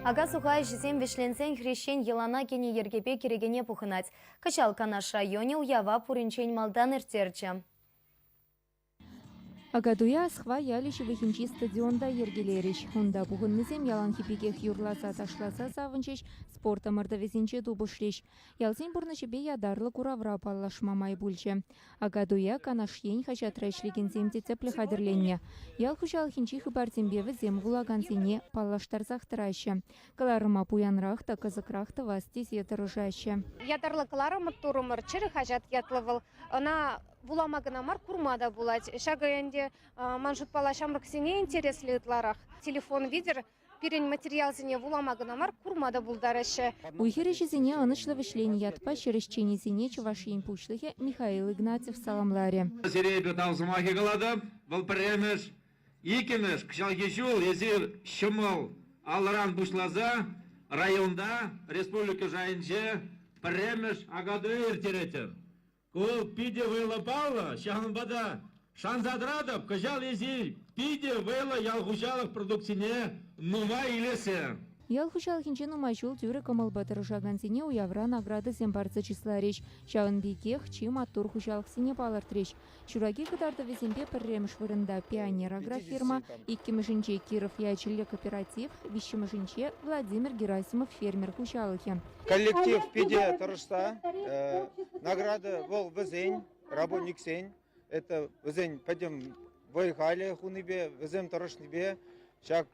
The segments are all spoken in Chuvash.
Ака-суха ӗҫӗсем вӗҫленсен хресчен йӑлана кӗнӗ йӗркепе кӗрекене пухӑнать. Кӑҫал Канаш районӗ уява пуринчен малтан ирттерчӗ. Акатуя Асхва ялӗ ҫывӑхӗнчи стадионта йӗркелерӗҫ. Унта пухӑннисем яланхи пекех юрласа-ташласа савӑнчӗҫ, спорт ӑмӑртӑвӗсенче тупӑшрӗҫ. Ялсен пурнӑҫӗпе ятарлӑ куравра паллашма май пулчӗ. Акатуя Канаш ен хаҫатра ӗҫлекенсем те тӗплӗ хатӗрленнӗ. Ял хуҫалӑхӗнчи хыпарсемпе вӗсем вулакансене паллаштарсах тӑраҫҫӗ. Кӑларӑма пуянрах та кӑсӑкрах тӑвас тесе тӑрӑшаҫҫӗ. Ятарлӑ кӑларӑм турӑмӑр, чӗрӗ хаҫат ятлӑ вӑл. Ӑна вулама кӑна мар, курма та пулать. Ҫакӑ ӗнтӗ ман шутпала ҫамрӑксене интереслӗ ытларах. Телефон витӗр пирӗн материалсене вулама кӑна мар, курма та пултараҫҫӗ. Уй-хир ӗҫӗсене ӑнӑҫлӑ вӗҫленӗ ятпа ҫӗр ӗҫченӗсене Чӑваш Ен Пуҫлӑхӗ Михаил Игнатьев саламларӗ. Сире эпӗ тав сӑмахӗ калатӑп. Вӑл пӗрремӗш. Иккӗмӗш, кӑҫалхи ҫул эсир ҫӑмӑл алӑран пуҫласа районта, республика шайӗнче пӗрремӗш Акатуй ирттеретӗр. Ку питӗ вӑйлӑ паллӑ, ҫавӑнпа та шанса тӑратӑп, кӑҫал эсир питӗ вӑйлӑ ял хуҫалӑх продукцине нумай илессе. Ял хуҫалӑхӗнче нумай ҫул тӳрӗ кӑмӑлпа тӑрӑшакансене уявра наградӑсем парса чысларӗҫ. Ҫавӑн пекех чи маттур хуҫалӑхсене палӑртрӗҫ. Ҫураки кӑтартӑвӗсемпе пӗрремӗш вырӑнта Пионер агрофирма, иккӗмӗшӗнче Киров ячӗллӗ кооператив, виҫҫӗмӗшӗнче Владимир Герасимов фермер хуҫалӑхӗ. Коллектив питӗ тӑрӑшса награда вӑл вӗсен, работниксен, это вӗсен пӗтӗм вӑй-халӗ хунипе, вӗсем тӑрӑшнипе ҫак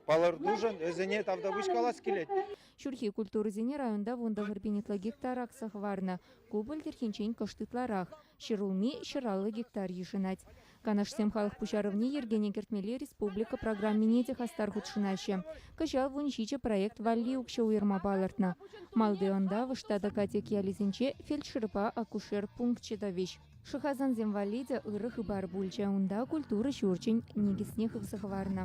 палӑртушӑн вӗсене тавтапуҫ калас килет. Ҫурхи культурӑсене районта 19 ытла гектар акса хӑварнӑ. Ку пӗлтӗрхинчен кӑшт ытларах. Ҫӗрулми 150 гектар йышӑнать. Канашсем халӑх пуҫарӑвне йӗркене кӗртмелли республика программине те хастар хутшӑнаҫҫӗ. Кӑҫал 17 проект валли укҫа уйӑрма палӑртнӑ. Малти Ӑнтавӑш тата Катек ялӗсенче фельдшерпа акушер пункчӗ тӑвӗҫ. Шӑхасансем валли те ырӑ хыпар пулчӗ. Унта культура ҫурчӗн никӗсне хывса хӑварнӑ.